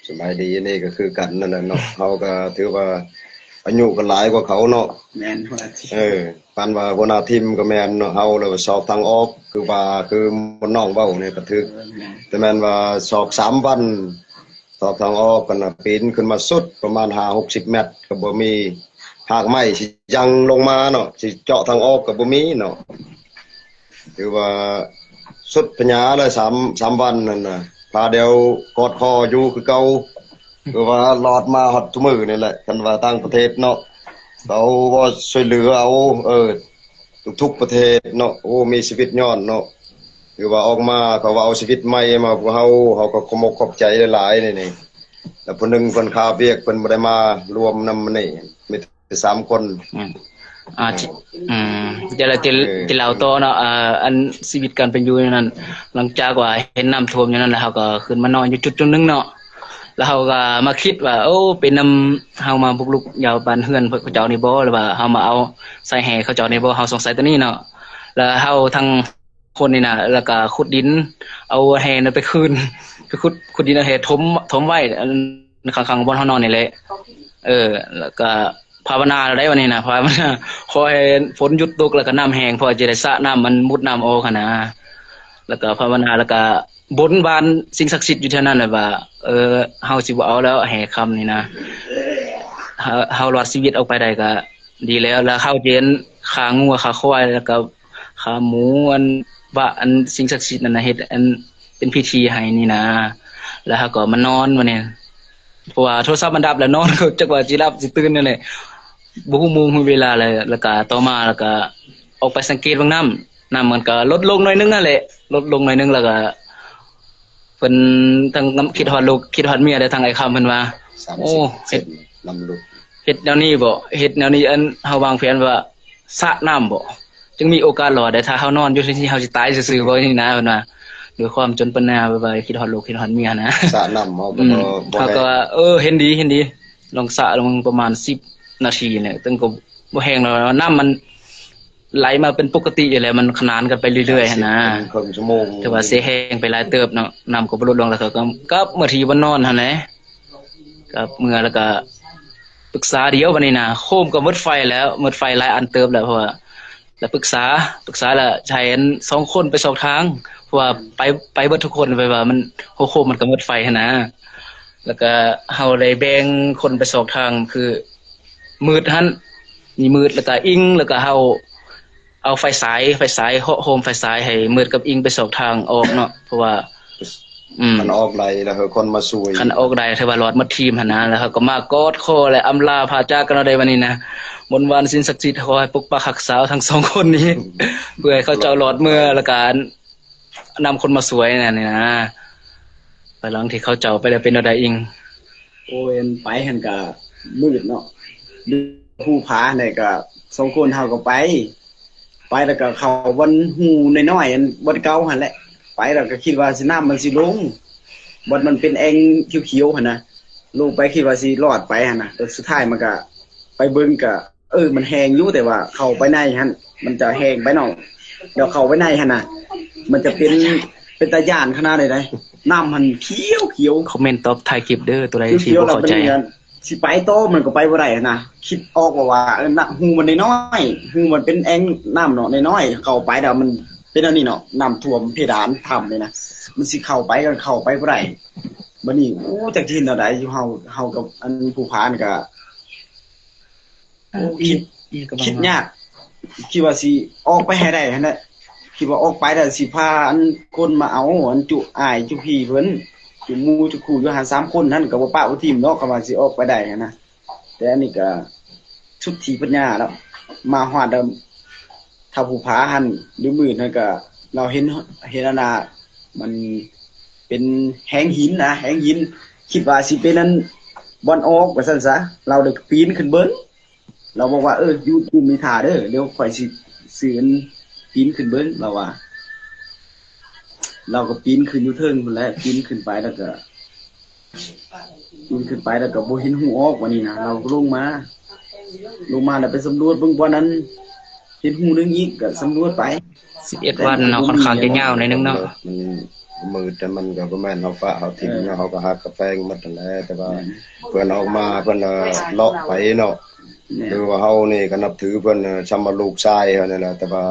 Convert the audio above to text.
ສະບາຍດີ ອັນນີ້ກໍຄືກັນນັ້ນແຫຼະເນາະ ເຮົາກໍຖືວ່າອາຍຸກໍຫຼາຍກວ່າເຂົາເນາະ. ແມ່ນ ຫົວໜ້າທີມ ເອີ ປານວ່າຫົວໜ້າທີມກໍແມ່ນເນາະ ເຮົາລະຊອກທາງອອກ ຄືວ່າ ຄືໝູ່ນ້ອງເວົ້ານີ້ກໍຖືກ. ເອີ ແມ່ນ ແຕ່ແມ່ນວ່າຊອກສາມວັນ ຊອກທາງອອກກັນນະ ປີນຂຶ້ນມາສຸດປະມານຫ້າຫົກສິບແມັດ ກໍບໍ່ມີຮາກໄມ້ຊິຍັງລົງມາເນາະ ຊິເຈາະທາງອອກກໍບໍ່ມີເນາະ. ຖືວ່າສຸດພະຍາແລ້ວ ສາມ ສາມວັນນັ້ນນະ ພາດຽວກອດຄໍຢູ່ຄືເກົ່າ ຄືວ່າລອດມາຮອດທຸກມື້ນີ້ແຫຼະ. ຄັນວ່າຕ່າງປະເທດເນາະ ເຂົາບໍ່ຊ່ວຍເຫຼືອເອົາ ເອີ ທຸກໆປະເທດເນາະ ໂອ້ ມີຊີວິດຍ້ອນເນາະ ຄືວ່າອອກມາ ເຂົາວ່າເອົາຊີວິດໃໝ່ມາພວກເຮົາ ເຮົາກໍຂອບອົກຂອບໃຈຫຼາຍໆ ນີ້ ນີ້ ແລ້ວຜູ້ໜຶ່ງເພິ່ນຄາວຽກ ເພິ່ນບໍ່ໄດ້ມາລວມນຳມື້ນີ້ ມີແຕ່ສາມຄົນ. ອືມ ອ່າ ອືມ ເຈົ້າລະ ເອີ ທີ່ເລົ່າຕໍ່ເນາະ ເອີ ອັນຊີວິດການເປັນຢູ່ນັ້ນ ຫຼັງຈາກວ່າເຫັນນ້ຳຖ້ວມຢູ່ນັ້ນແລ້ວ ເຮົາກໍຂຶ້ນມານອນຢູ່ຈຸດໆໜຶ່ງເນາະ ແລ້ວເຮົາກໍມາຄິດວ່າ ໂອ້ ເປັນນຳເຮົາມາບຸກລຸກຢາວບ້ານເຮືອນເຂົາເຈົ້ານີ້ບໍ່ ຫຼືວ່າເຮົາມາເອົາໃສ່ແຮ່ເຂົາເຈົ້ານີ້ບໍ່ ເຮົາສົງໄສຕົວນີ້ເນາະ. ແລ້ວເຮົາທັງຄົນນີ້ນະ ແລ້ວກໍຂຸດດິນເອົາແຮ່ນັ້ນໄປຄືນ ໄປຂຸດ ຂຸດດິນເອົາແຮ່ຖົມ ຖົມໄວ້ ອັນ ຂ້າງໆບ່ອນເຮົານອນນີ້ແຫຼະ ເອີ ແລ້ວກໍພາວະນາແລ້ວໃດ໋ ວັນນີ້ນະ ພາວະນາ ຂໍໃຫ້ຝົນຢຸດຕົກ ແລ້ວກໍນ້ຳແຫ້ງ ເພາະຈະໄດ້ສະນ້ຳ ມັນໝຸດນ້ຳອອກຫັ້ນນະ ແລ້ວກໍພາວະນາ ແລ້ວກໍບົນບານສິ່ງສັກສິດຢູ່ແຖວນັ້ນແຫຼະວ່າ ເອີ ເຮົາຊິບໍ່ເອົາແລ້ວແຮ່ຄຳນີ້ນະ ເຮົາ ເຮົາລອດຊີວິດອອກໄປໄດ້ກໍດີແລ້ວ ແລ້ວເຮົາຈະເຫັນຂ້າງົວຂ້າຄວາຍ ແລ້ວກໍຂ້າໝູ ອັນວ່າ ອັນສິ່ງສັກສິດນັ້ນນະ ເຮັດ ອັນ ເປັນພິທີໃຫ້ນີ້ນະ ແລ້ວເຮົາກໍມານອນ ບັດນີ້ ເພາະວ່າໂທລະສັບມັນດັບແລ້ວ ນອນກໍຈັກວ່າຊິຫຼັບຊິຕື່ນແນວໃດ ບໍ່ຮູ້ໂມງຮູ້ເວລາເລີຍ. ແລ້ວກໍຕໍ່ມາ ແລ້ວກໍອອກໄປສັງເກດເບິ່ງນ້ຳ ນ້ຳມັນກໍລົດລົງໜ້ອຍໜຶ່ງຫັ້ນແຫຼະ ລົດລົງໜ້ອຍໜຶ່ງ ແລ້ວກໍເພິ່ນທັງຄິດຮອດລູກ ຄິດຮອດເມຍ ແລະທັງອ້າຍຄຳເພິ່ນວ່າ ໂອ້ ເຮັດ ນ້ຳຫຼຸດ ເຮັດແນວນີ້ບໍ ເຮັດແນວນີ້ ອັນ ເຮົາວາງແຜນວ່າ ສະນ້ຳບໍ ຈຶ່ງມີໂອກາດລອດໄດ້ ຖ້າເຮົານອນຢູ່ທີ່ນີ້ ເຮົາຊິຕາຍຊື່ໆບໍນີ້ນະ ເພິ່ນວ່າ ດ້ວຍຄວາມຈົນປັນຍາ ແບບວ່າຄິດຮອດລູກຄິດຮອດເມຍນະ ສະນ້ຳເຮົາກໍ ອືມ ບໍ່ ເຮົາກໍວ່າ ເອີ ເຫັນດີ ເຫັນດີ ລອງສະລອງປະມານສິບນາທີນີ້ແຫຼະ ແຕ່ກໍບໍ່ແຮງດອກ ນ້ຳມັນໄຫຼມາເປັນປົກກະຕິຢູ່ແລ້ວ ມັນຂະໜານກັນໄປເລື້ອຍໆຫັ້ນນະ ເປັນເຄິ່ງຊົ່ວໂມງ ແຕ່ວ່າເສຍແຮງໄປຫຼາຍເຕີບເນາະ ນ້ຳກໍບໍ່ຫຼຸດລົງ ແລ້ວເຂົາກໍກັບມາທີ່ບ່ອນນອນຫັ້ນແຫຼະ. ກັບເມືອແລ້ວກະປຶກສາດຽວບັດນີ້ນະ ໂຄມກໍໝົດໄຟແລ້ວ ໝົດໄຟຫຼາຍອັນເຕີບແລ້ວ ເພາະວ່າ ແລ້ວປຶກສາ ປຶກສາແລ້ວໃຫ້ອັນສອງຄົນໄປສອກທາງ ເພາະວ່າໄປ ໄປເບິດທຸກຄົນ ແບບວ່າມັນ ຫົວໂຄມມັນກໍໝົດໄຟຫັ້ນນະ ແລ້ວກະເຮົາໄດ້ແບ່ງຄົນໄປສອກທາງ ຄືມືດຫັ້ນ ມີມືດ ແລ້ວກະອິງ ແລ້ວກະເຮົາ ເອົາໄຟສາຍ ໄຟສາຍ ເຫາະໂຮມໄຟສາຍໃຫ້ມືດກັບອິງໄປສອກທາງອອກເນາະ ເພາະວ່າ ອືມ ຄັນອອກໄດ້ແລ້ວໃຫ້ຄົນມາຊ່ວຍ ຄັນອອກໄດ້ຖືວ່າລອດໝົດທີມຫັ້ນນະ ແລ້ວເຮົາກໍມາກອດຄໍ ແລະ ອຳລາພາຈາກກັນເອົາໄດ້ບັດນີ້ນະ ບົນວານສິ່ງສັກສິດຂໍໃຫ້ປົກປັກຮັກສາທັງສອງຄົນນີ້ ເພື່ອໃຫ້ເຂົາເຈົ້າລອດເມືອ ແລ້ວກະນຳຄົນມາຊ່ວຍນັ້ນນີ້ນະ ພາຍຫຼັງທີ່ເຂົາເຈົ້າໄປແລ້ວເປັນແນວໃດອີກ? ໂອ້ຍ ໄປຫັ້ນກະມືດເນາະ ພູຜາຫັ້ນແຫຼະ ກະສອງຄົນເຮົາກໍໄປ ໄປແລ້ວກໍເຂົ້າບ່ອນຮູນ້ອຍໆ ອັນບ່ອນເກົ່າຫັ້ນແຫຼະ ໄປແລ້ວກໍຄິດວ່າຊິ ນ້ຳມັນຊິລົງ ບ່ອນມັນເປັນແອ່ງຂຽວໆຫັ້ນນະ ລົງໄປຄິດວ່າຊິລອດໄປຫັ້ນນະ ແຕ່ສຸດທ້າຍມັນກໍໄປເບິ່ງກໍ ເອີ ມັນແຫ້ງຢູ່ ແຕ່ວ່າເຂົ້າໄປໃນຫັ້ນ ມັນຈະແຫ້ງໄປເນາະ ດຽວເຂົ້າໄປໃນຫັ້ນນະ ມັນຈະເປັນ ເປັນຕາຢ້ານຂະໜາດໃດໃດ ນ້ຳຫັ້ນຂຽວໆ ຄອມເມັນຕອບທ້າຍຄລິບເດີ ຕົວໃດທີ່ບໍ່ເຂົ້າໃຈ ຊິໄປຕໍ່ມັນກໍໄປບໍ່ໄດ້ຫັ້ນນະ ຄິດອອກແລ້ວວ່າ ເອີ ນະ ຮູມັນນ້ອຍໆ ຮູມັນເປັນແອ່ງນ້ຳເນາະ ນ້ອຍໆ ເຂົ້າໄປແລ້ວມັນເປັນອັນນີ້ເນາະ ນ້ຳຖ້ວມເພດານຖ້ຳນີ້ນະ ມັນຊິເຂົ້າໄປກໍເຂົ້າໄປບໍ່ໄດ້ ບັດນີ້ ໂອ້ ຈັກຊິເຮັດແນວໃດ ຢູ່ເຮົາ ເຮົາກັບອັນຜູ້ພານກໍ ໂອ້ ຄິດ ຄິດຍາກ ຄິດວ່າຊິອອກໄປໃຫ້ໄດ້ຫັ້ນແຫຼະ ຄິດວ່າອອກໄປແລ້ວຊິພາອັນຄົນມາເອົາ ອັນຈຸອ້າຍຈຸພີ່ເພິ່ນ ຈຸໝູ່ຈຸຄູ່ຢູ່ຫັ້ນ ສາມຄົນຫັ້ນ ກໍບໍ່ປະບໍ່ຖິ້ມດອກ ຄຳວ່າຊິອອກໄປໄດ້ຫັ້ນນະ ແຕ່ອັນນີ້ກໍສຸດທີ່ປັນຍາແລ້ວ ມາຮອດແລ້ວ ທ້າວພູຜາຫັ້ນ ຫຼື ມືດຫັ້ນກໍ ລາວເຫັນ ເຫັນອັນນ່າ ມັນເປັນແຮງຫີນນະ ແຮງຫີນ ຄິດວ່າຊິເປັນອັນ ບ່ອນອອກວ່າຊັ້ນຊະ ລາວໄດ້ປີນຂຶ້ນເບິ່ງ ລາວບອກວ່າ ເອີ ຢູ່ ຢູ່ນີ້ຖ້າເດີ ດຽວຂ້ອຍຊິ ຊິອັນ ປີນຂຶ້ນເບິ່ງ ລາວວ່າ ລາວກໍປີນຂຶ້ນຢູ່ເທິງພຸ້ນແຫຼະ ປີນຂຶ້ນໄປແລ້ວກໍ ປີນຂຶ້ນໄປແລ້ວກໍບໍ່ເຫັນຮູອອກ ບາດນີ້ນະ ລາວກໍລົງມາ ລົງມາແລ້ວໄປສຳຫຼວດເບິ່ງບ່ອນນັ້ນ ເຫັນຮູໜຶ່ງອີກ ກໍສຳຫຼວດໄປ ສິບເອັດວັນເນາະ ຂ້ອນຂ້າງຈະຍາວໜ້ອຍໜຶ່ງເນາະ ມັນ ມືດ ແຕ່ມັນກໍບໍ່ແມ່ນເຮົາປະເຮົາຖິ້ມເນາະ ເຮົາກໍຮັກກັບແພງໝົດຫັ້ນແຫຼະ ແຕ່ວ່າເພິ່ນອອກມາ ເພິ່ນເລາະໄປເນາະ ຄືວ່າເຮົານີ້ກໍນັບຖືເພິ່ນສ່ຳວ່າລູກຊາຍເຮົານີ້ແຫຼະ ແຕ່ວ່າ